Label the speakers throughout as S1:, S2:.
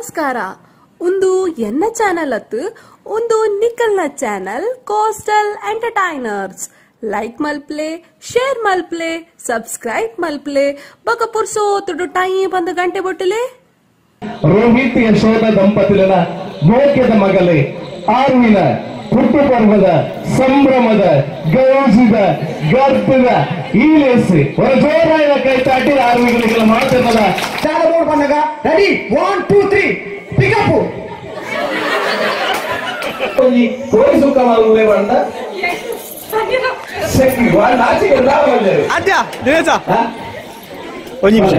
S1: ನಮಸ್ಕಾರ. ಒಂದು ಎನ್ನ ಚಾನಲ್ ಅತ್ತು ಒಂದು ನಿಕಲ್ನ ಚಾನಲ್ ಕೋಸ್ಟಲ್ ಎಂಟರ್ಟೈನರ್ಸ್. ಲೈಕ್ ಮಲ್ಪ್ಲೆ, ಶೇರ್ ಮಲ್ಪ್ಲೆ, ಸಬ್ಸ್ಕ್ರೈಬ್ ಮಲ್ಪ್ಲೆ, ಬಕ ಪುರ್ಸೋ ತುಡು ಟೈಮ್ ಬಂದ ಗಂಟೆ ಬೊಟ್ಟಲೆ.
S2: ರೋಹಿತ್ ಯಶೋಧ ದಂಪತಿಗಳ ಮೋಕ್ಯದ ಮಗಲೇ ಆರ್ವಿನ ಹುಟ್ಟು ಪರ್ವದ ಸಂಭ್ರಮದ ಗೌಜಿದ ಗರ್ಭದ ಈ ಲೇಸಿ ಹೊರ ಜೋರಾದ ಕೈ ತಾಟಿ ಆರ್ವಿಗಳಿಗೆ ಮಾತನ್ನಲ್ಲ
S3: ಬಂದಾಗ ರೆಡಿ 1 2 3 ಪಿಕಪ್
S2: ಕೋಳಿ ಸುಕ್ಕ ಮಾಲ್ಲೆ ಬಂದ ಶಕ್ತಿ
S3: ಅದ್ಯಾ ದಿನೇಶ ಒಂಜಿ ನಿಮಿಷ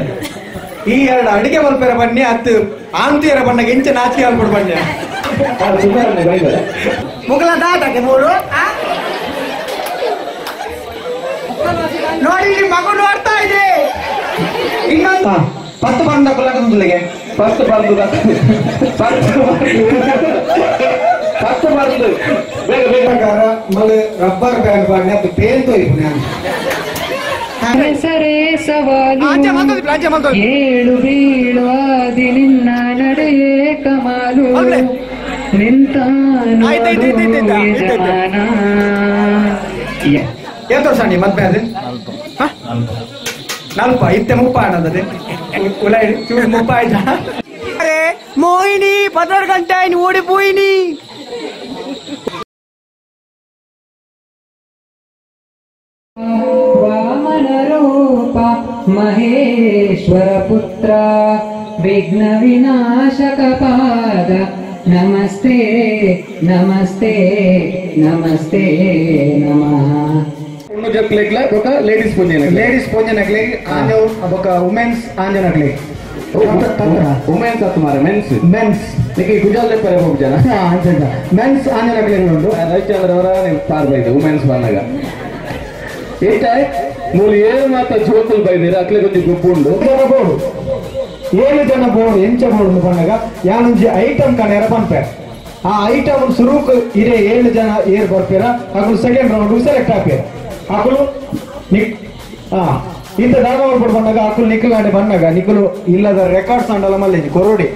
S3: ಈ ಎರಡು ಅಡಿಗೆ ಮಲ್ಪೆರ ಬನ್ನಿ ಅತ್ತು ಆಂತಿಯರ ಬಣ್ಣಗೆ ಇಂಚ ನಾಚಿಕೆ ಅಲ್ಪಡು ಬನ್ನಿ ಮುಗಲ ದಾಟಕ್ಕೆ ಮೂರು ನೋಡಿ ಮಗು ನೋಡ್ತಾ ಇದೆ. ಇನ್ನೊಂದು 10 ಬಂದ ಕುಲಕಂದುಲಿಗೆ
S2: 10 ಬಂದು 10 ಬಂದು ಬೇಗ ಬೇಗ
S3: ಮಳೆ ರಬ್ಬರ್ ಬ್ಯಾಂಡ್ ಬನ್ನಿ ಅದು ಪೇಂತು
S4: ಸರೇ ಸವಾಲು ಏಳು ಬೀಳು ಆದಿ ನಿನ್ನ ನಡೆಯೇ ಕಮಾಲು ನಿಂತ
S3: ಏನ್ ತೋರ್ಸಂಡಿ ಮತ್ತೆ ಅದು ನಲ್ಪ ಇತ್ತೆ ಮುಪ್ಪ ಅನ್ನೋದೇ ಮುಪ್ಪ ಆಯ್ತಾ? ಅರೆ ಮೋಹಿನಿ 12 ಗಂಟೆ ಆಯ್ತು ಓಡಿ ಪೋಯಿನಿ.
S4: ವಾಮನ ರೂಪ ಮಹೇಶ್ವರ ಪುತ್ರ ವಿಘ್ನ ವಿನಾಶಕ ಪಾದ ನಮಸ್ತೆ ನಮಸ್ತೆ ನಮಸ್ತೆ ನಮಃ.
S2: ಲೇಡೀಸ್ ಪೂಂಜೆ
S3: ಲೇಡೀಸ್ ಪೂಂಜೆನಗ್ಲಿ ಆಂಜವ್ ಬೊಕ ವುಮೆನ್ಸ್ ಆಂಜನಗ್ಲಿ
S2: ವುಮೆನ್ಸ್ ಅತ್ತು ಮಾರೆ ಮೆನ್ಸ್
S3: ಮೆನ್ಸ್
S2: ನಿಕ್ಕೆ ಗುಜಾಲ್ ಪರೆ ಹೋಗ್ ಜನ
S3: ಮೆನ್ಸ್ ಆಂಜನಗ್ಲಿ ಉಂಟು.
S2: ರವಿಚಂದ್ರ ಅವರ ನೀವು ಪಾರ್ ಬೈದು ವುಮೆನ್ಸ್ ಬಂದಾಗ ಏಟ ಮೂಲು ಏಳು ಮಾತ ಜೋಕುಲ್ ಬೈದಿರ ಅಕ್ಲೆ ಕೊಂಚ ಗುಂಪು ಉಂಡು
S3: ಜನ ಬೋಡು 7 ಜನ ಬೋಡು ಎಂಚ ಬೋಡು ಬಂದಾಗ ಯಾನೊಂಜಿ ಐಟಮ್ ಕಣೆರ ಪನ್ಪೆ ಆ ಐಟಮ್ ಸುರುಕ್ ಇದೇ 7 ಜನ ಏರ್ ಬರ್ಪೇರ ಅಕುಲು ಸೆಕೆಂಡ್ ರೌಂಡ್ ಸೆಲೆಕ್ಟ್ ಆಪೇರ ಅಕುಲು ಇಂತ ಧರ್ಮ ಬಂದಾಗ ಅಕುಲು ನಿಕ್ಕಲಾಂಡೆ ಬಂದಾಗ ನಿಕ್ಕಲು ಇಲ್ಲದ ರೆಕಾರ್ಡ್ಸ್ ಅಂಡಲ ಮಲ್ಲೇಜಿ ಕೊರೋಡಿ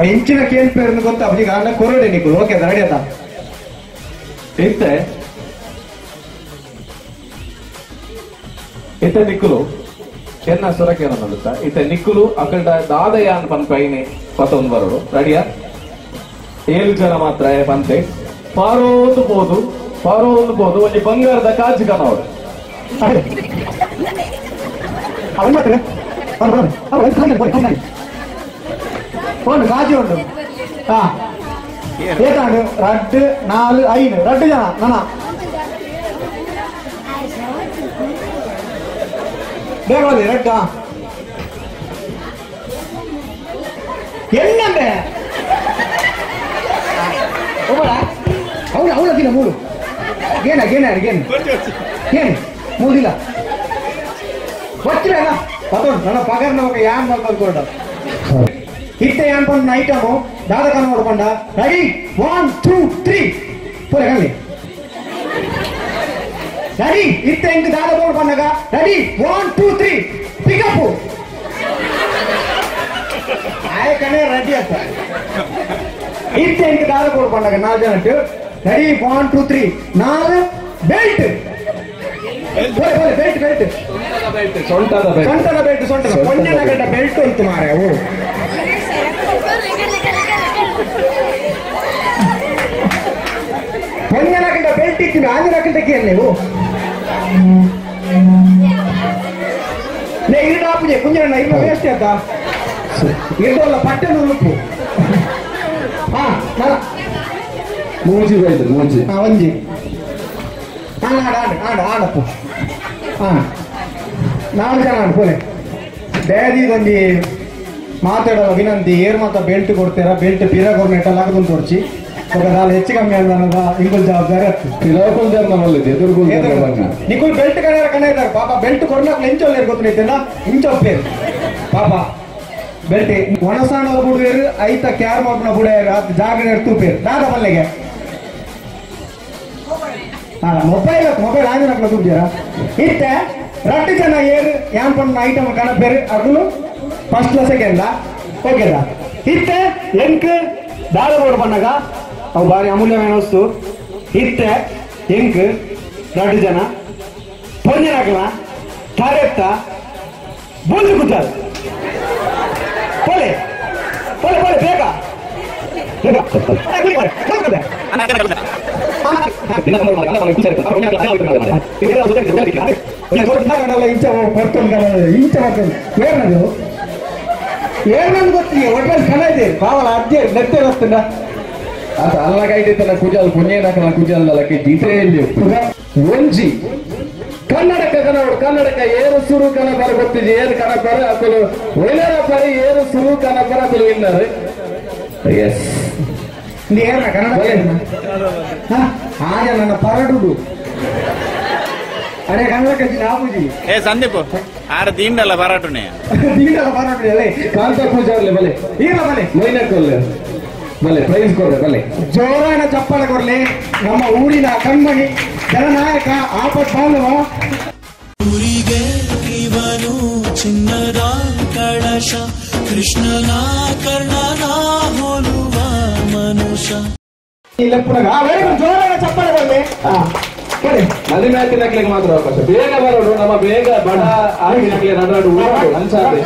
S3: ಹೆಂಚಿನ ಕೇಳ್ಪೇರ್ನ ಗೊತ್ತಾ ಈಗ ಅಣ್ಣ ಕೊರೋಡಿ ನಿಕ್ಕಲು ಓಕೆ ರೆಡಿ ಆತ.
S2: ಇತ್ತೆ ಇತ್ತೆ ನಿಕ್ಕಲು ಎನ್ನ ಸೊರಕೇನ ಮಂದುತ್ತ ಇತ್ತೆ ನಿಕ್ಕಲು ಅಕಲ್ಡ ದಾದಯಾನ್ ಪನ್ಪೈನೆ ಪತ್ತೊಂದು ಬರೋಡು ರೆಡಿಯಾ 7 ಜನ ಮಾತ್ರ ಪಂತೆ ಪಾರೋದು ಪೋದು ಪಾರೋದು ಪೋದು ಒಂಜಿ ಬಂಗಾರದ ಕಾಜು ಕನವಡು
S3: ಒಂದು ಕಾಜು ಉಂಟು ಹಾ ಏತಾಂಡು ರಡ್ಡು 4 5 ರಡ್ಡು ಜನ ನನ ಬೇಗ ಹೋಗಿ ರಡ್ಡ ಎಣ್ಣಂಬೆ ಅವಳು ಅವಳದಿಲ್ಲ ಮೂರು ಏನ ಏನ ಏನು ಏನು ಮೂದಿಲ್ಲ ಗೊತ್ತಿಲ್ಲ ಪತೋಡು ನನ್ನ ಪಗರ್ನ ఒక ಯಾನ್ ಮಲ್ಕೊಂಡ ಇತ್ತೆ ಯಾನ್ ಪಂಡ ಐಟಮು ದಾದಕನ ನೋಡ್ಕೊಂಡ ರೆಡಿ 1 2 3 ಪೂರ ಕಲ್ಲಿ ರೆಡಿ ಇತ್ತೆ ಇಂಕ ದಾದ ನೋಡ್ಕೊಂಡಾಗ ರೆಡಿ 1 2 3 ಪಿಕಪ್ ಆಯ ಕಣೆ ರೆಡಿ ಅಂತ ಇತ್ತೆ ಇಂಕ ದಾದ ನೋಡ್ಕೊಂಡಾಗ 4 ಜನ ರೆಡಿ 1 2 3 4 ಬೆಲ್ಟ್ ಬೋಲೆ ಬೆಲ್ಟ್ ಬೆಲ್ಟ್
S2: ಸೊಂಟದ ಬೆಲ್ಟ್
S3: ಸೊಂಟದ ಬೆಲ್ಟ್ ಸೊಂಟದ ಪೊಂಜನ ಗಡ್ಡ ಬೆಲ್ಟ್ ಉಂಟು ಮಾರೆ ಓ ಪೊಂಜನ ಗಡ್ಡ ಬೆಲ್ಟ್ ಇತ್ತು ಆಂಜನ ಗಡ್ಡ ನೀವು ನೇ ಇರಡು ಆಪುಜೆ ಕುಂಜನ ಇನ್ನು ವೇಸ್ಟ್ ಆಯ್ತಾ ಇರಡಲ್ಲ ಪಟ್ಟೆ ನುರುಪು ಹಾ
S2: ಮೂಜಿ ಬೈದು ಮೂಜಿ
S3: ಹಾ ಒಂಜಿ ಆಣ ಆಡ ಆಡ ಆಡಪ್ಪು ಹಾ 4 ಜನ ಆಡು ಪೋಲೆ ಡ್ಯಾಡಿ ಒಂಜಿ ಮಾತಾಡೋ ವಿನಂತಿ ಏರ್ ಮಾತ ಬೆಲ್ಟ್ ಕೊಡ್ತೀರಾ ಬೆಲ್ಟ್ ಪಿರ ಕೊರ್ನೆಟ್ಟ ಲಗದೊಂದು ತೋರ್ಚಿ ఒక ನಾಲ್ ಹೆಚ್ಚು ಕಮ್ಮಿ ಅನ್ನೋದ ಇಂಗುಲ್ ಜವಾಬ್ದಾರಿ ಅತ್ತು ನಿಕುಲ್ ಬೆಲ್ಟ್ ಕಣೆ ಕಣ ಇದ್ದಾರೆ ಪಾಪ ಬೆಲ್ಟ್ ಕೊರ್ನಾಕ್ ಇಂಚೋಲ್ಲೇರು ಗೊತ್ತಿಲ್ಲ ಇಂಚೊಪ್ಪೇರು ಪಾಪ ಬೆಲ್ಟ್ ಒಣಸಾಣದ ಬುಡುವೇರು ಐತ ಕ್ಯಾರ್ ಮಾಪನ ಬುಡೇರು ಅದು ಜಾಗರಣೆ ತೂಪೇರು ದಾದ ಬಲ್ಲೆಗೆ ಮೊಬೈಲ್ ಮೊಬೈಲ್ ಆಂಜನ ತೂಪಿಯಾರ ಇತ್ತೆ ರಡ್ಡು ಜನ ಏರು ಯಾನ್ ಪಣ್ಣ ಐಟಮ್ ಕಣಪೇರು ಅಗುಲು ಫಸ್ಟ್ ಸೆಕೆಂಡ್ ಓಕೆದಾ. ಇತ್ತೆ ಎಂಕ್ ದಾದ ಬೋಡು ಪನ್ನಗ ಅವು ಬಾರಿ ಅಮೂಲ್ಯమైన ವಸ್ತು. ಇತ್ತೆ ಎಂಕ್ ರಡ್ಡು ಜನ ಪೊಂಜನಾಕಲ ತರೆತ್ತ ಬೂಜು ಕುಚ್ಚಾರು ಪೋಲೆ ಪೋಲೆ ಪೋಲೆ ಬೇಗ ಏನಂದು ಗೊತ್ತಿಲ್ಲ ಒಟ್ಟಲ್ಲಿ ಕಣ ಇದೆ ಪಾವಲ ಅಜ್ಜೆ ನೆತ್ತೆ ಗೊತ್ತಿಲ್ಲ
S2: ಅದು ಅಲ್ಲಗೈತೆ ಕುಜಲ್ ಪುಣ್ಯನಕಲ ಕುಜಲ್ ಜೀತೆಯಲ್ಲಿ ಒಂಜಿ ಕನ್ನಡಕ ಕನ್ನಡ ಕನ್ನಡಕ ಏರು ಸುರು ಕನಪರ ಗೊತ್ತಿದೆ ಏರು ಕನಪರ ಅಕಲು ಒಳ್ಳೆಯ ಪರಿ ಏರು ಸುರು ಕನಪರ ಅಕಲು ವಿನ್ನರ್. ಎಸ್
S3: ಏನ ಕನ್ನಡ ಹಾಗೆ ನನ್ನ ಪರಡುಡು ಅರೆ ಕನ್ನಡಕ್ಕೆ ನಾಪುಜಿ
S5: ಏ ಸಂದೀಪ್ ಆರ ದೀಂಡಲ್ಲ ಪರಾಟುನೆ
S3: ದೀಂಡಲ್ಲ ಪರಾಟುನೆ ಅಲ್ಲೇ
S2: ಕಾಂತ ಪೂಜಾರ್ಲೆ ಬಲೆ
S3: ಈಗ ಬಲೆ
S2: ಮೈನಕೊಲ್ಲೆ ಬಲೆ ಪ್ರೈಸ್ ಕೊಡ್ರೆ ಬಲೆ
S3: ಜೋರಾನ ಚಪ್ಪಾಳೆ ಕೊಡ್ಲಿ ನಮ್ಮ ಊರಿನ ಕಣ್ಮಣಿ ಜನನಾಯಕ ಆಪತ್ ಬಾಂಧವ.
S6: ಊರಿಗೆ ಇವನು ಚಿನ್ನದ ಕಳಶ ಕೃಷ್ಣನ ಕರ್ಣನ ಹೋಲುವ ಮನುಷ್ಯ.
S3: ಜೋರಾನ ಚಪ್ಪಾಳೆ ಕೊಡ್ಲಿ.
S2: ಮದುವೆ ಹಾಕಿನಕ್ಲಿಗೆ ಮಾತ್ರ ಅವಕಾಶ. ಬೇಗ ಬರೋಡು ನಮ್ಮ ಬೇಗ ಬಡ ಆಗಿನಕ್ಲೆ ನಡಾಡು ಊರು ಅನ್ಸಾದೆ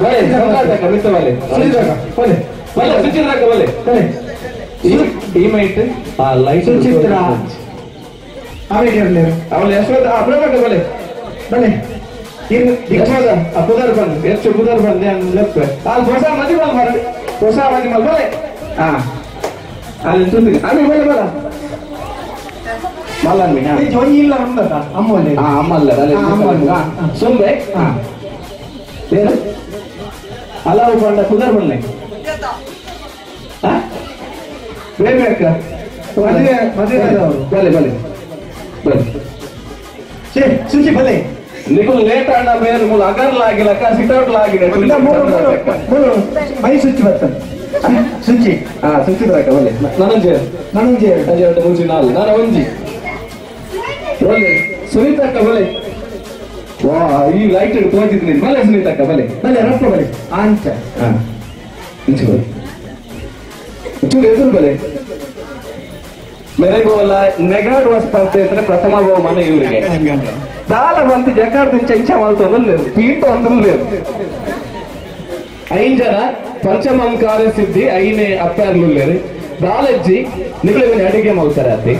S2: ಬಲೆ ಮಿತ್ತ ಬಲೆ ಬಲೆ ಬಲೆ ಸುಚಿತ್ರಕ್ಕ ಬಲೆ ಟೀಮೇಟ್ ಆ ಲೈಟ್
S3: ಸುಚಿತ್ರ ಆಮೇಲೆ
S2: ಅವಳು ಯಶೋಧ ಪ್ರಭಾಕ ಬಲೆ
S3: ಬಲೆ
S2: ಯಶೋಧ ಆ ಪುದರ್ ಬಂದು ಎಷ್ಟು ಪುದರ್ ಬಂದೆ ಲೆಪ್ಪ ಅಲ್ಲಿ ಹೊಸ ಮದಿ ಬಂದು ಬರ ಹೊಸ ಮದಿ ಮಲ್ ಬಲೆ ಹಾ ಅಲ್ಲಿ ಸುಂದರಿ ಅಲ್ಲಿ ಬಲೆ ಬಲ ಮಲ್ಲನ್ಮಿ
S3: ಜೊಂಜಿ ಇಲ್ಲ ಉಂಟದ ಅಮ್ಮಲ್ಲಿ
S2: ಹಾ ಅಮ್ಮಲ್ಲ
S3: ಅಮ್ಮಲ್ಲ
S2: ಸುಂಬೆ ಹಾ ಏನು ಅಲಾವು ಬಂಡ ಪುದರ್ ಬಂದೆ ಬೇಬಿ ಅಕ್ಕ
S3: ಮದುವೆ ಮದುವೆ
S2: ಬಲೆ ಬಲೆ ಬಲೆ
S3: ಸುಚಿ ಬಲೆ
S2: ನಿಕುಲ್ ಲೇಟ್ ಅಣ್ಣ ಬೇರೆ ಮೂಲ ಅಗರ್ಲ ಆಗಿಲ್ಲ ಅಕ್ಕ ಸಿಟೌಟ್ ಆಗಿದೆ
S3: ಮೈ ಸುಚ್ಚಿ ಬರ್ತದೆ ಸುಚಿ
S2: ಹಾ ಸುಚಿದ್ರಕ್ಕ ಬಲೆ ನನಂಜೆ
S3: ನನಂಜೆ
S2: ನಂಜೆ ಎರಡು ಮೂಜಿ ನಾಲ್ ನಾನು ಒಂಜಿ ಬಲೆ ಸುನೀತಕ್ಕ ಬಲೆ ವಾ ಈ ಲೈಟ್ ತೋಚಿದ್ದೀನಿ ಬಲೆ ಸುನೀತಕ್ಕ ಬಲೆ
S3: ಬಲೆ ರಪ್ಪ ಬಲೆ ಆಂಚ
S2: ಹಾ ಇಂಚು ಬಲೆ ಚೂರು ಎದುರು ಬಲೆ ಮೆರೆಗೋಲ ನೆಗಾಡುವ ಸ್ಪರ್ಧೆ ಅಂದ್ರೆ ಪ್ರಥಮ ಬಹುಮಾನ ಇವರಿಗೆ. ದಾಲ ಬಂತು ಜಕಾರ್ದ ಇಂಚ ಮಾಡ್ತು ಪೀಠ ಅಂದ್ರೆ ಐನ್ ಜನ ಪಂಚಮಂಕಾರ ಸಿದ್ಧಿ ಐನೇ ಅಪ್ಪಾರ್ಲುಲ್ಲೇರು ದಾಲಜ್ಜಿ ನಿಕುಲೆ ಅಡಿಗೆ ಮಲ್ತಾರೆ ಅತಿ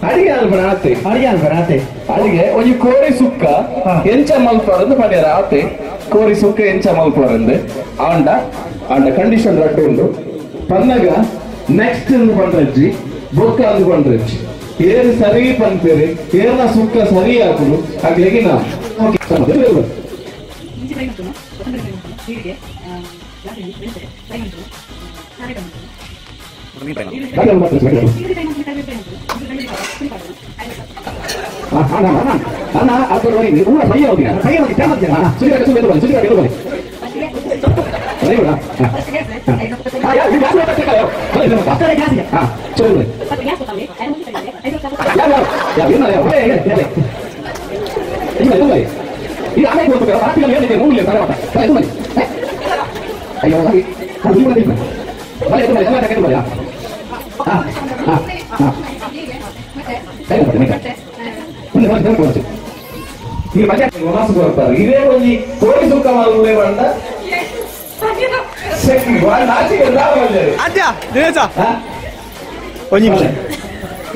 S2: ಅಡಿಗೆ ಅಲ್ಪಣ ಆತೆ
S3: ಅಡಿಗೆ ಅಲ್ಪಣ ಆತೆ
S2: ಅಡಿಗೆ ಒಂಜಿ ಕೋರಿ ಸುಕ್ಕ ಎಂಚ ಮಲ್ಪರಂದು ಪಡ್ಯಾರ ಆತೆ ಕೋರಿ ಸುಕ್ಕ ಎಂಚ ಮಲ್ಪರಂದು ಆಂಡ ಆಂಡ ಕಂಡೀಷನ್ ರಡ್ಡು ಉಂಡು ಪನ್ನಗ ನೆಕ್ಸ್ಟ್ ಅಂದು ಪಂಡ್ರಜ್ಜಿ ಬೊಕ್ಕ ಅಂದು ಪಂಡ್ರಜ್ಜಿ ಏರು ಸರಿ ಪನ್ಪೇರು ಏರ್ನ ಸುಕ್ಕ ಸರಿ ಹಾಕುದು ಅಗ್ಲಿಗೆ ನಾವು ಇದೇ ಒಂಜಿ ಕೋಳಿ ಸುಕ್ಕ ಮಲ್ಲೆ ಬಂಡ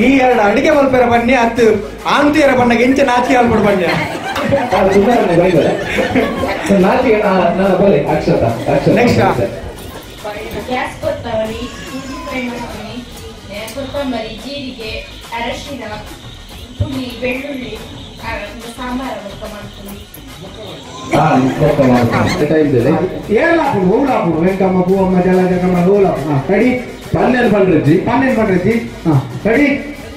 S3: ಈ ಎರಡು ಅಡಿಗೆ ಮಲ್ಪೆರ ಬನ್ನಿ ಹತ್ತು ಆಂತಿಯರ ಬಣ್ಣ ಎಂಚ ನಾಚಿಕೆ ಆಲ್ಪಡು ಬನ್ನಿ ನೆಕ್ಸ್ಟ್
S7: ಗ್ಯಾಸ್ ಕೊತ್ತಂಬರಿ ಕೊತ್ತಂಬರಿ ಜೀರಿಗೆ ಅರಶಿನ ಪುಳಿ ಬೆಳ್ಳುಳ್ಳಿ ಸಾಂಬಾರ ಮಾಡ್ತೀವಿ.
S3: ಏಳಾಪುಡು ಓಲಾಪುಡು Venkamma Poovamma ಜಲಜಕಮ್ಮ ಓಲಾಪು ready
S2: ಪನ್ನೆನ್ ಪಂಡ್ರಜ್ಜಿ
S3: ಪನ್ನೆನ್ ಪಂಡ್ರಜ್ಜಿ ready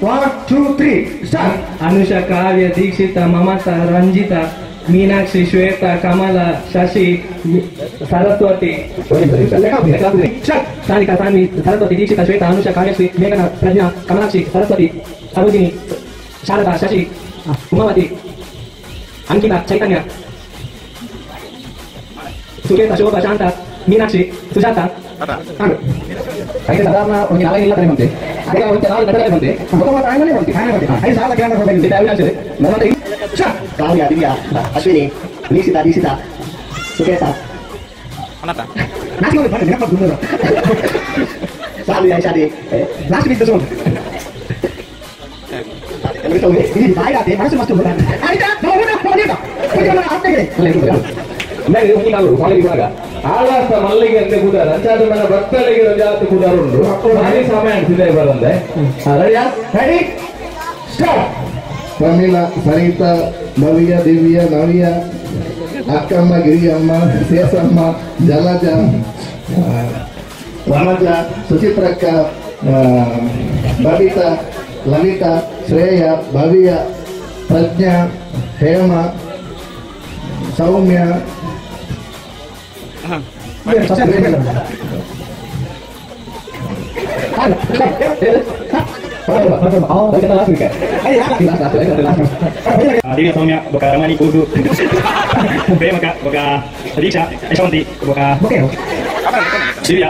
S3: 1 2 3 start.
S4: Anusha Kavya Dikshita Mamata Ranjita Meenakshi Shweta Kamala Shashi Saraswati Sarika Sanvi Saraswati Dikshita Shweta Anusha Kavyashree ಮೇಘನಾ Prajna Kamalakshi Saraswati Sarojini Sharada Shashi Umavathi Ankita Chaitanya Suketha Shobha Shanta Meenakshi, Sujata. ಸಾಧಾರಣ ಒಂದು ನಾಲ್ಕು ಇಲ್ಲ ಬಂತೆ, ಬಂತೆ
S8: ಕಾವ್ಯ, ದಿವ್ಯಾ, ಅಶ್ವಿನಿ, ದೀಕ್ಷಿತಾ, ದೀಕ್ಷಿತಾ, ಸುಕೇತ,
S2: ಆಳಾಸ ಮಲ್ಲಿಗೆ ಅಂತ ಕೂದಾರ ಅಂಚಾದ ನನ್ನ ಭಕ್ತರಿಗೆ ಜಾತಿ ಕೂದಾರ ಉಂಟು. ಭಾರಿ ಸಮಯ ಅನ್ಸಿದೆ ಬರಂದೆ. ರೆಡಿಯಾ? Ready, start.
S9: Pramila, Saritha, Navya, Divya, Navya, Akkamma, Giriyamma, Seshamma, Jalaja, Vanaja, Suchitrakka, Babita, Lalitha, Shreya, Bhavya, Prajna, Hema, Soumya.
S10: Divya, Soumya, ಬೊಕ ರಮಣಿ, ಕೂಸು, ಪ್ರೇಮಕ, ಬೊಕ ದೀಕ್ಷಾ, ಯಶವಂತಿ, ಬೊಕ ದಿವ್ಯಾ.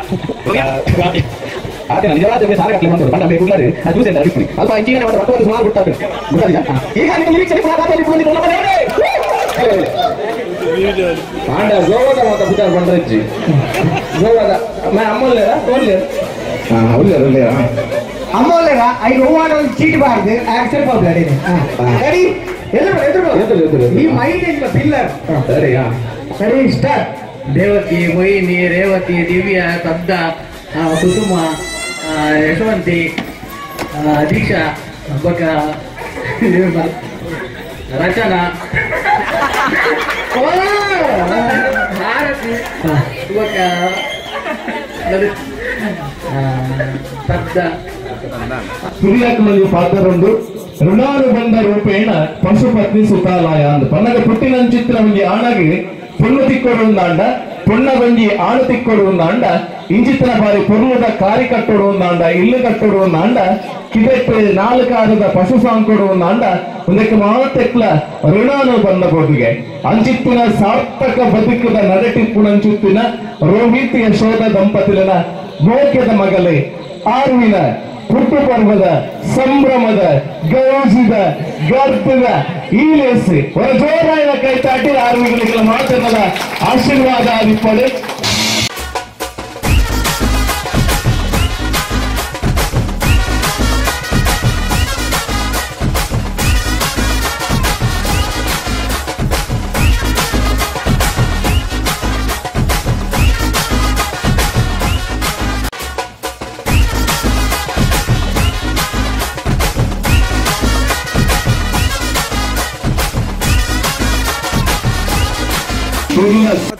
S4: ಆತನ ನಿಜವಾದ ಸಾಲ ಕಟ್ಟಲಿ ಬಂದರು ಬಂದ ಬೇಕು ಅದು చూసి అడిగి ಅಲ್ಪ ಇಂಚಿನ ಮಾತ್ರ ಸುಮಾರು ಗೊತ್ತಾಗ್ತದೆ. ಈಗ ನಿಮ್ಮ ನಿರೀಕ್ಷೆ
S2: ಆಂಡ ಗೋವಾದ ಮಾತ ಪುಟಾರ್ ಬಂಡ್ರಜ್ಜಿ ಗೋವಾದ ಅಮ್ಮಲ್ಲೇರಾ ಒಲ್ಲೇರ ಒಲ್ಲೇರ ಒಲ್ಲೇರ
S3: ಅಮ್ಮ ಒಲ್ಲೇರ ಐದು ಹೂವಾಡ ಒಂದು ಚೀಟಿ ಬಾರ್ದು ಆಕ್ಸೆಪ್ಟ್ ಮಾಡ್ಬೇಡಿ. ರೆಡಿ? ಎದುರು ಎದುರು
S2: ಎದುರು
S3: ಈ mind is pillar.
S2: ಸರಿ
S3: ಸರಿ, ಸ್ಟಾರ್ಟ್.
S11: ದೇವಕಿ, ಮೊಯಿನಿ, ರೇವತಿ, ದಿವ್ಯಾ, ಸಬ್ದ, ಕುಸುಮ, ಯಶವಂತಿ, ದೀಕ್ಷಾ, ಬೊಕ ರಚನಾ, ಭಾರತಿ, ಬೊಕ ಸಬ್ದ.
S2: ಸುರಿಯಾಕನಲ್ಲಿ ಪಾತ್ರರೊಂದು ಋಣಾನುಬಂಧ ರೂಪೇಣ ಪಶುಪತ್ನಿ ಸುತಾಲಯ ಅಂದ್ ಪನ್ನಗ ಪುಟ್ಟಿನಂಚಿತ್ರ ಒಂಜಿ ಆಣಗಿ ಪೊಣ್ಣು ತಿಕ್ಕೊಡು ಒಂದಾಂಡ, ಪೊಣ್ಣ ಒಂಜಿ ಆಣು ತಿಕ್ಕೊಡು ಒಂದಾಂಡ, ಇಂಚಿತ್ರ ಬಾರಿ ಪೊರ್ಲುದ ಕಾರಿ ಕಟ್ಟೋಡು ಒಂದಾಂಡ, ಇಲ್ಲು ಕಟ್ಟೋಡು ಒಂದಾಂಡ, ಕಿದೆಟ್ ನಾಲ್ಕಾರದ ಪಶು ಸಾಂಕೊಡು ಒಂದಾಂಡ, ಒಂದಕ್ಕೆ ಮಾತೆಕ್ಲ ಋಣಾನುಬಂಧ ಬೋದಿಗೆ ಅಂಚಿತ್ತಿನ ಸಾರ್ಥಕ ಬದುಕದ ನಡಟಿಪ್ಪುನಂಚುತ್ತಿನ ರೋಹಿತ್ ಯಶೋಧ ದಂಪತಿಲನ ಮೋಕ್ಯದ ಮಗಲೇ ಆರ್ವಿನ ಹುಟ್ಟು ಪರ್ವದ ಸಂಭ್ರಮದ ಗೌಜಿದ ಗರ್ಭದ ಈ ಲೇಸಿ ಹೊರ ಜೋರಾಯನ ಕೈ ತಾಟಿ ಆರ್ವಿಗಳಿಗೆ ಮಾತನ್ನದ ಆಶೀರ್ವಾದ ಆದಿಪ್ಪಡೆ.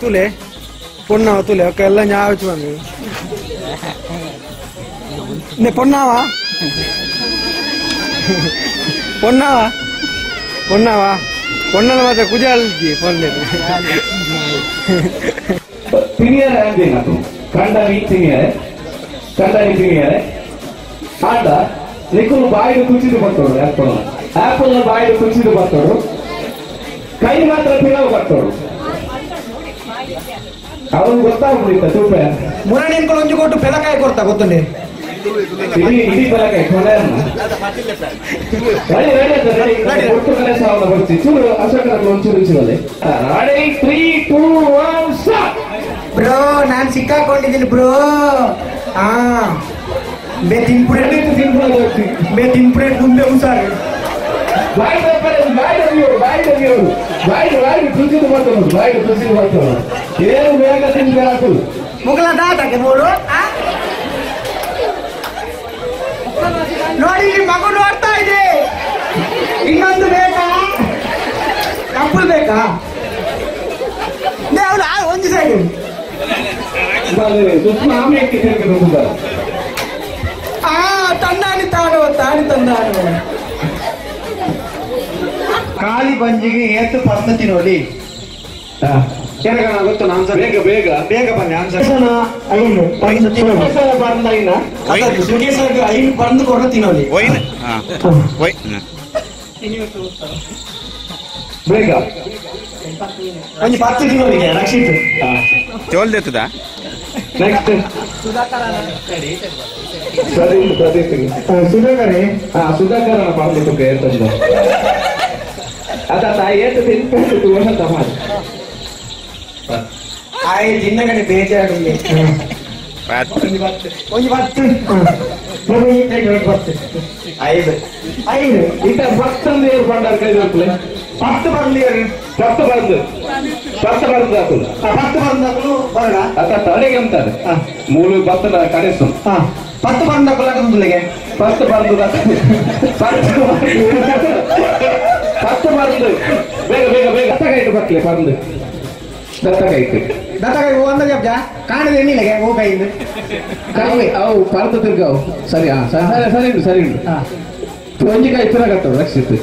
S3: ತುಲೆ ಪೊಣ್ಣ ತುಲೆ ಅಕ್ಕ ಎಲ್ಲ ஞாபகம் வந்து இந்த பொண்ணாவா பொண்ணாவா பொண்ணாவா பொண்ணல ಮಾತ್ರ ಕುಜಾಲ್ಜಿ பொண்ணு
S2: ತಿನಿಯರ ಅಂದೇನದು ಕಂಡನಿ ತಿನಿಯರೆ ಕಂಡನಿ ತಿನಿಯರೆ ಆಂಡ ನಿಕ್ಕುಲು ಬಾಯಿಡು ಕುಚಿದು ಬರ್ತೋಡು ಆಪಲ್ ಆಪಲ್ ಬಾಯಿಡು ಕುಚಿದು ಬರ್ತೋಡು ಕೈ ಮಾತ್ರ ಪಿರವು ಬರ್ತೋಡು ಅವನು ಗೊತ್ತಾಗ್ಬಿಡಿತ್ತ ತೂಪ
S3: ಮುರಣಿ ಒಂಜಿ ಕೊಟ್ಟು ಪೆಲಕಾಯಿ ಕೊಡ್ತಾ ಗೊತ್ತುಂಡೆ
S2: ಇಡೀ ಇಡೀ ಪೆಲಕಾಯಿ ಕೊನೆ ರೆಡಿ ರೆಡಿ ಅಂತ ರೆಡಿ ಒಟ್ಟು ಕಲೆ ಸಾವನ್ನ ಬರ್ತಿ ಚೂರು ಅಶೋಕನ ಒಂಚೂರು ಇಚ್ಚಿವಲ್ಲಿ ready 3 2 1 start.
S3: Bro ನಾನು ಸಿಕ್ಕಾಕೊಂಡಿದ್ದೀನಿ ಬ್ರೋ. ಆ ಬೇ ತಿನ್ಪುಡೆ ಬೇ ತಿನ್ಪುಡೆ ಮುಂದೆ ಹುಷಾರು
S2: ಬಾಯಿ ಬಾಯಿ ಬಾಯಿ ಬಾಯಿ ಬಾಯಿ ತುಸಿದು ಬರ್ತಾನೆ ಬಾಯಿ ತುಸಿದು ಬರ್ತಾನೆ ಏನು ಬೇಗ ತಿಂದ್ರೆ ಹಾಕುದು
S3: ಮುಗಲ ದಾಟಕ್ಕೆ ಬೋಳು. ನೋಡಿ ಇಲ್ಲಿ ಮಗು ನೋಡ್ತಾ ಇದೆ. ಇನ್ನೊಂದು ಬೇಕಾ? ಕಪ್ಪು ಬೇಕಾ? ಒಂದು ಸೈಡ್ ತಂದಾನಿ ತಾನು ತಾನಿ ತಂದಾನು.
S12: ಖಾಲಿ ಬಂಜಿಗೆ ಏತು ಪರ್ನ ತಿನ್ನೋಲಿ ಗೊತ್ತು. ಆನ್ಸರ್
S2: ಬೇಗ ಬೇಗ
S12: ಬೇಗ ಬನ್ನಿ. ಆನ್ಸರ್
S3: ಐನು ಪರ್ದು ಕೊಡ ತಿನ್ನೋಲಿ
S2: ಬೇಗ.
S3: ಒಂಜಿ ಪತ್ತು ದಿನೊಲಿಗೆ ರಕ್ಷಿತ್
S5: ಚೋಲ್ದೆತ್ತದ
S2: ನೆಕ್ಸ್ಟ್ ಪ್ರದೀಪ್ ಪ್ರದೀಪ್
S3: ಸುಧಾಕರೇ
S2: ಸುಧಾಕರನ ಪಂದು ಏತಂದ ಅದ ತಾಯಿ ಏತ ತಿನ್ಪೆಟ್ಟು ತೂವನ ತಮಾಜ್
S12: ಆಯ್ ದಿನಗಡೆ ಬೇಜಾರುಂಡೆ
S3: ಒಂಜಿ ಪತ್ತು ಪತ್ತು
S12: ಐದು
S3: ಐದು
S2: ಇತ್ತ ಪತ್ತೊಂದು ಏರು ಪಂಡಾರ್ ಕೈ ಹಾಕುಲೆ
S3: ಪತ್ತು ಬಂದು
S2: ಪತ್ತು ಬಂದು ಪತ್ತು ಬಂದು ಹಾಕುದು
S3: ಪತ್ತು ಬಂದಾಕಲು ಬರಡ
S2: ಅತ್ತ ತಡೆಗೆ ಅಂತಾರೆ ಮೂಲು ಬತ್ತದ ಕಡೆಸು
S3: ಪತ್ತು ಬಂದಾಕಲು ಹಾಕುದಿಲ್ಲಗೆ
S2: ಪತ್ತು ಬಂದು ಪತ್ತು ಬಂದು ಬೇಗ ಬೇಗ ಬೇಗ ದತ್ತಕಾಯಿಟ್ಟು ಬತ್ತಲೆ ಬಂದು ದತ್ತಕಾಯಿಟ್ಟು
S3: ದತ್ತಕಾಯಿ ಒಂದ ಜಬ್ಜ ಕಾಣದೆ ಎಣ್ಣಿಲೆಗೆ ಓ ಕೈಯಿಂದ
S2: ಕೈ ಅವು ಪರ್ದು ತಿರ್ಗಾವು ಸರಿ ಹಾ ಸರಿ ಸರಿ ಉಂಟು ಸರಿ ಉಂಟು ಒಂಜಿ ಕಾಯಿ ತಿರಗತ್ತವು ರಕ್ಷಿತ್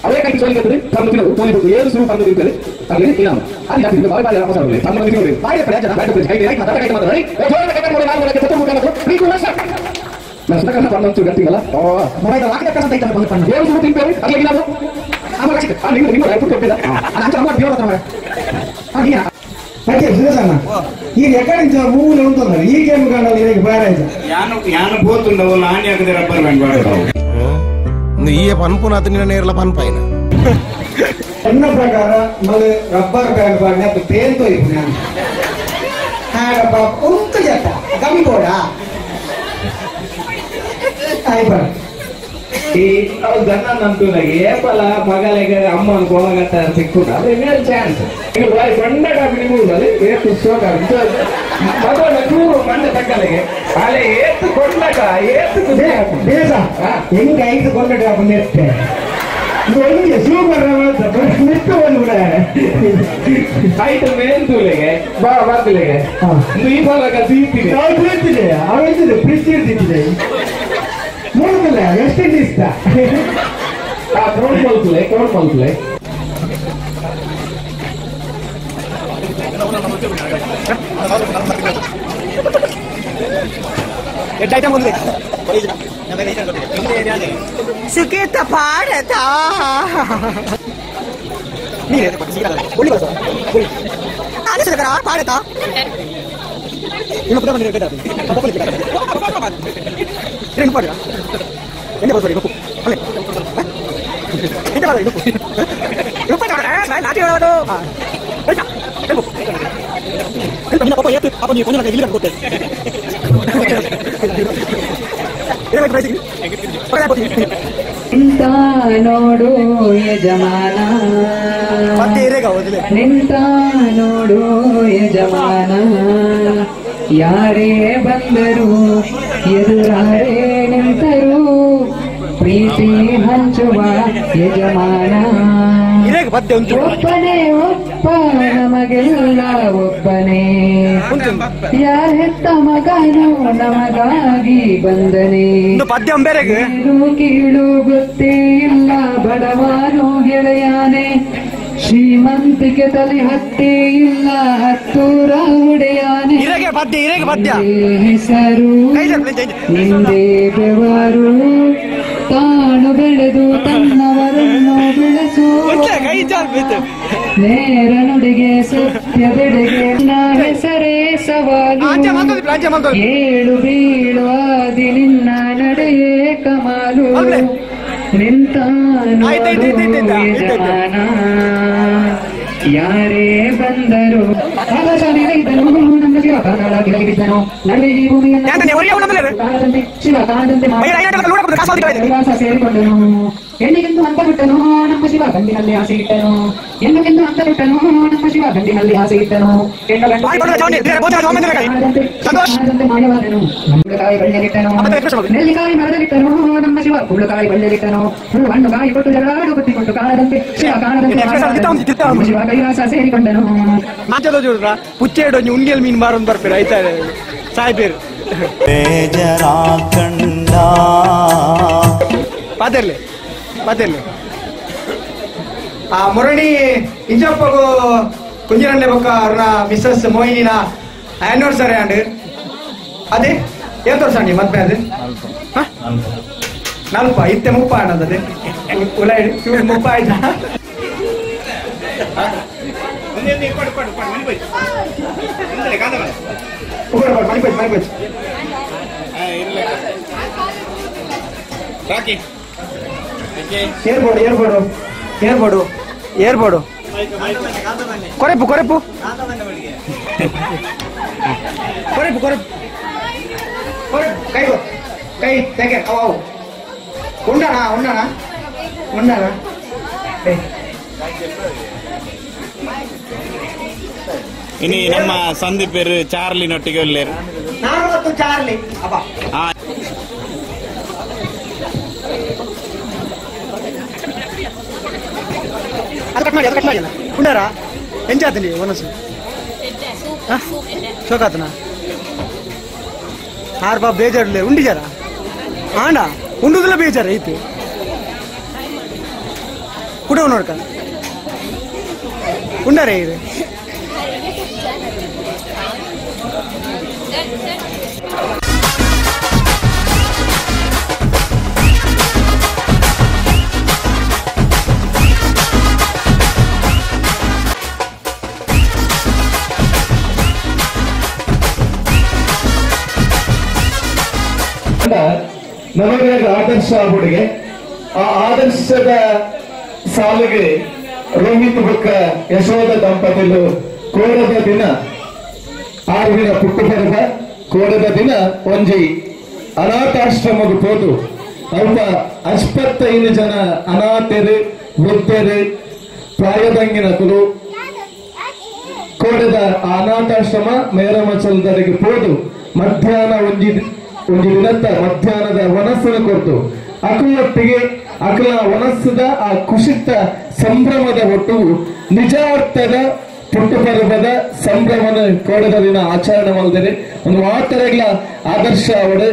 S2: ಅವೇ ಕೈ ಸೋಲಿಗೆ ಪಂದು ತಿನ್ನೋದು ತೋಲಿ ಏಳು ಸುರು ಪಂದು ತಿಂತಾರೆ ಅಲ್ಲಿ ಇನಾಮ ಅಲ್ಲಿ ಜಾಸ್ತಿ ಬಾಯಿ ಬಾಯಿ ಮೋಸ ಆಗಲಿ ಪಂದು ತಿನ್ನೋದು ಬಾಯಿ ಜನ ಬಾಯಿ ಕೈ ಕೈ ಕೈ ಕೈ ಮಾತ್ರ ರೈ ಜೋರ ಕೈ ಕೈ ನಾನು ಚತುರ್ ಮುಖ ಪ್ರೀ ವರ್ಷ ನಾನು ಸುಧಾಕರನ ಪಂದು ಅಂಚು ಗಟ್ಟಿಗಲ್ಲ ಓ
S3: ಮೊಬೈಲ್ ಹಾಕಿದ ಕಸ ಐತಲ್ಲ ಬಂದು ಪಂದು
S2: ಏಳು ಸುರು ತಿಂತಾರೆ ಅಲ್ಲಿ ಇನಾಮ ಆಮೇಲೆ ರಕ್ಷಿತ್ ಆ ನೀವು ನಿಮ್ಮ ರೈತ ಕೊಟ್ಟಿಲ್ಲ
S3: ಅಂಚ ಅಮ್ಮ ದೇವರ ಹತ್ರ ಆ ನೀ ಮತ್ತೆ ಸುಧಾಕರನ ಈ ಎಕಡೆ ಮೂಲ ಉಂಟಲ್ಲ ಈ ಗೇಮ್ ಕಾಣಲ್ಲ ಇದಕ್ಕೆ ಬೇರೆ ಆಯ್ತು
S5: ಯಾನು ಯಾನು ಬೋತುಂಡವು ನಾನಿ ಹಾಕದೆ ರಬ್ಬರ್ ಬ್ಯಾಂಡ್ ಮಾಡೋದು
S13: ಈ ಪನ್ಪುನ ತಿನ್ನ ನೇರ್ಲ ಪನ್ಪಾಯಿನ
S12: ನನ್ನ ಪ್ರಕಾರ ಮಳೆ ರಬ್ಬರ್ ಬ್ಯಾಂಡ್ ಬಾಡ್ನೆ ಅದು ಪೇಂತೋ ಇಪ್ಪು ನಾನು ಹಾಗಪ್ಪ ಉಂಟು ಜಟ್ಟ ಗಮ್ಗೋಡ ಆಯ್ತು
S2: ಈ ಅವು ಗನ್ನ ನಂತುನಾಗೆ ಏಪಲ ಮಗಲಿಗೆ ಅಮ್ಮನ ಕೋಲಗಟ್ಟ ಸಿಕ್ಕುಂಡ ಅದೇ ಮೇಲ್ ಚಾನ್ಸ್ ಈಗ ಬಾಯಿ ಬಂಡ ಕಾಪಿ ಮೂಡಲ್ಲಿ ಏತು ಶೋಕ ಮಗನ ಚೂರು ಮಂಡೆ ತಕ್ಕಲಿಗೆ ಅಲೆ ಏತು ಕೊಂಡಕ ಏತು ಖುಷಿ ಆಪುಂಡು.
S3: ಬೇಸ ಹೆಂಗ ಐದು ಕೊಂಡಟ ನೆಟ್ಟೆ ಒಂಜಿ ಸೂಪರ್ ನೆಟ್ಟು ಬಂದು ಬಿಡ
S2: ಐಟ್ ಮೇಲ್ ತೂಲೆಗೆ ಬಾ ಬರ್ತಿಲೆಗೆ ಈ ಫಲಕ ತೀರ್ತಿದೆ
S3: ನಾವು ಬೀಳ್ತಿದೆ ಅವ ಫ್ರಿಜ್ ಇರ್ತಿದ್ದೆ ಮೂರ್ತಿಲ್ಲ ವೆಸ್ಟ್ ಇಂಡೀಸ್
S2: ಆ ಕೌಂಟ್ ಮಲ್ಪಲೆ ಕೌಂಟ್ ಮಲ್ಪಲೆ
S14: ಸುಖಿತ ಭಾರತ ಭಾರತ
S15: ನಿಂತ ನೋಡು ಯಜಮಾನ, ನಿಂತ ನೋಡು ಯಜಮಾನ, ಯಾರೇ ಬಂದರು ಎದುರಾರೇ ನಿಂತರು ಪ್ರೀತಿ ಹಂಚುವ ಯಜಮಾನ. ಒಬ್ಬನೇ ಒಬ್ಬ ನಮಗೆಲ್ಲ ಒಬ್ಬನೇ, ಯಾರೆತ್ತ ಮಗನು ನಮಗಾಗಿ ಬಂದನೆ. ಏನು ಕೀಳು ಗೊತ್ತೇ ಇಲ್ಲ ಬಡವನು ಗೆಳೆಯಾನೆ, ಶ್ರೀಮಂತಿಕೆ ತಲೆ ಹತ್ತೇ ಇಲ್ಲ ಹತ್ತೂರ ಒಡೆಯಾನೆ. ಹೆಸರು ನಿಂದೇ ಬೆವರು, ತಾನು ಬೆಳೆದು ತನ್ನವರನ್ನು ಬೆಳೆಸು ನೇರ ನುಡಿಗೆ ಸತ್ಯದೆಡೆಗೆ ಹೆಸರೇ ಸವಾಲು. ಏಳು ಬೀಳು ಆದಿ ನಿನ್ನ ನಡೆಯೇ ಕಮಾಲು, ನಿಂತ ಯಜಮಾನ ಯಾರೇ ಬಂದರು. ಶಿವ ನಡುವೆ ಈ ಭೂಮಿಯನ್ನು ಶಿವ ಕಾಣದಂತೆ ಸೇರಿಕೊಂಡನು. ಹೆಣ್ಣಿಗೆಂದು ಅಂತ ಬಿಟ್ಟನು ನಮ್ಮ ಶಿವ ಗಂಡಿನಲ್ಲಿ ಆಸೆ ಇಟ್ಟನು, ಹೆಣ್ಣುಗೆಂದು ಅಂತ ಬಿಟ್ಟನು ನಮ್ಮ ಶಿವ ಗಂಡಿನಲ್ಲಿ ಆಸೆ ಇಟ್ಟನು. ಹೆಣ್ಣು ಗಂಡು ಮಾಯವಾದನು, ಕುಂಬಳಕಾಯಿ ಬಳ್ಳಿಯಲ್ಲಿಟ್ಟನು, ನೆಲ್ಲಿಕಾಯಿ ಮರದಲ್ಲಿಟ್ಟನು ನಮ್ಮ ಶಿವ ಕುಂಬಳಕಾಯಿ ಬಳ್ಳಿಯಲ್ಲಿಟ್ಟನು. ಹೂ ಹಣ್ಣು ಕಾಯಿ ಕೊಟ್ಟು ಜಗಳಾಡು ಬುದ್ಧಿ ಕೊಟ್ಟು ಕಾಣದಂತೆ ಶಿವ ಕಾಣದಂತೆ ನಮ್ಮ ಶಿವ ಕೈಲಾಸ ಸೇರಿಕೊಂಡನು.
S12: ಪುಚ್ಚೇಡು ಉಂಡಿಯಲ್ ಮೀನು ಮಾರೊಂದು ಬರ್ಪೇರು ಆಯ್ತಾ ಸಾಯ್ಬೇರು
S6: ಬೇಜಾರಾಕಂಡ
S12: ಪಾತೆರ್ಲೆ ಪಾತೆರ್ಲೆ ಆ ಮುರಣಿ ಇಂಚಪ್ಪಗು ಕುಂಜಿರಣ್ಣೆ ಬೊಕ್ಕ ಅವ್ರನ್ನ ಮಿಸ್ಸಸ್ ಮೋಹಿನಿನ ಆನಿವರ್ಸರಿ ಅಂಡ್ ಅದೇ ಏನ್ ತೋರ್ಸಂಡಿ ಮದ್ವೆ ಅದು ನಲ್ಪ ಇತ್ತೆ ಮುಪ್ಪ ಅಣ್ಣದದೆ ಉಲಾಯ್ಡು ಮುಪ್ಪ ಆಯ್ತಾ.
S3: ಏರ್ಬೋಡು ಏರ್ಬೋಡು ಏರ್ಬೋಡು ಏರ್ಬೋಡು ಕೊರೆಪು ಕೊರೆಪು ಕೊರೆಪು ಕೊರೆಪು ಕೊರೆಪು ಕೈ ಕೈ ತೆಗೆ ಅವು ಉಂಡಣ ಉಂಡಣ ಉಂಡಣ.
S5: ಇನಿ ನಮ್ಮ ಸಂದೀಪ್ ಪೇರು ಚಾರ್ಲಿ ನೊಟ್ಟಿಗೆ ಒಲ್ಲೇರು.
S3: ನಾನು ಮತ್ತು ಚಾರ್ಲಿ ಅಪ್ಪ. ಅದು ಕಟ್ ಮಾಡಿ, ಅದು ಕಟ್ ಮಾಡಿ. ಉಂಡಾರ ಎಂಚಾತನಿ ಒನಸು ಶೋಕಾತನ ಆರ್ ಬಾ ಬೇಜಾರ್ಲೆ ಉಂಡಿಜಾರ ಆಂಡ ಉಂಡುದಿಲ್ಲ ಬೇಜಾರ ಐತಿ ಕುಡವ ನೋಡ್ಕ ಉಂಡಾರೆ ಇದು.
S9: ನಮಗೆ ಆದರ್ಶ ಹುಡುಗೆ ಆ ಆದರ್ಶದ ಸಾಲಿಗೆ ರೋಹಿತ್ ಬುಕ್ಕ ಯಶೋಧ ದಂಪತಿಲು ಕೋಡದ ದಿನ ಆರುವಿನ ಪುಟ್ಟು ಪರ್ವ ಕೋಡದ ದಿನ ಒಂಜಿ ಅನಾಥಾಶ್ರಮದ ಪೋದು ಅಲ್ಪ 55 ಜನ ಅನಾಥರು ವೃದ್ಧರು ಪ್ರಾಯದಂಗಿನ ಕುಲು ಕೋಡದ ಅನಾಥಾಶ್ರಮ ಮೇರಮಚಲದವರೆಗೆ ಪೋದು ಮಧ್ಯಾಹ್ನ ಒಂಜಿ ಒಂಜಿ ದಿನತ್ತ ಮಧ್ಯಾಹ್ನದ ವನಸ್ಸನ್ನು ಕೊಡ್ತು ಅಕಲೊಟ್ಟಿಗೆ ಅಕಲ ವನಸ್ಸದ ಆ ಕುಶಿತ ಸಂಭ್ರಮದ ಒಟ್ಟು ನಿಜಾರ್ಥದ ಪುಟ್ಟು ಪರ್ವದ ಸಂಭ್ರಮದ ಕೋಡದ ದಿನ ಆಚರಣೆ ಮಾಡಿದರೆ ಒಂದು ಮಾತರೆಗಳ ಆದರ್ಶ ಅವಳು.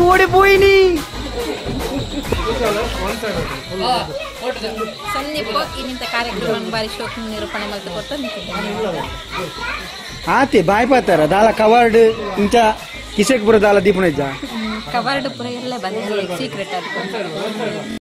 S3: ಓಡಿಪೋಯಿನಿ
S7: ಸಂದೀಪ್ ಇನ್ನಿಂತ ಕಾರ್ಯಕ್ರಮ ಬಾರಿ ಶೋಕ್ ನಿರೂಪಣೆ ಮಲ್ತು ಕೊಟ್ಟು
S3: ಆತಿ ಬಾಯ್ ಪಾತಾರ ದಾಲ ಕವರ್ಡ್ ಇಂಚ ಕಿಸೆಕ್ ಪುರ ದಾಲ ದೀಪನ ಇಜ್ಜ
S7: ಕವರ್ಡ್ ಪುರ ಎಲ್ಲ ಬಂದ ಸೀಕ್ರೆಟ್ ಅದು.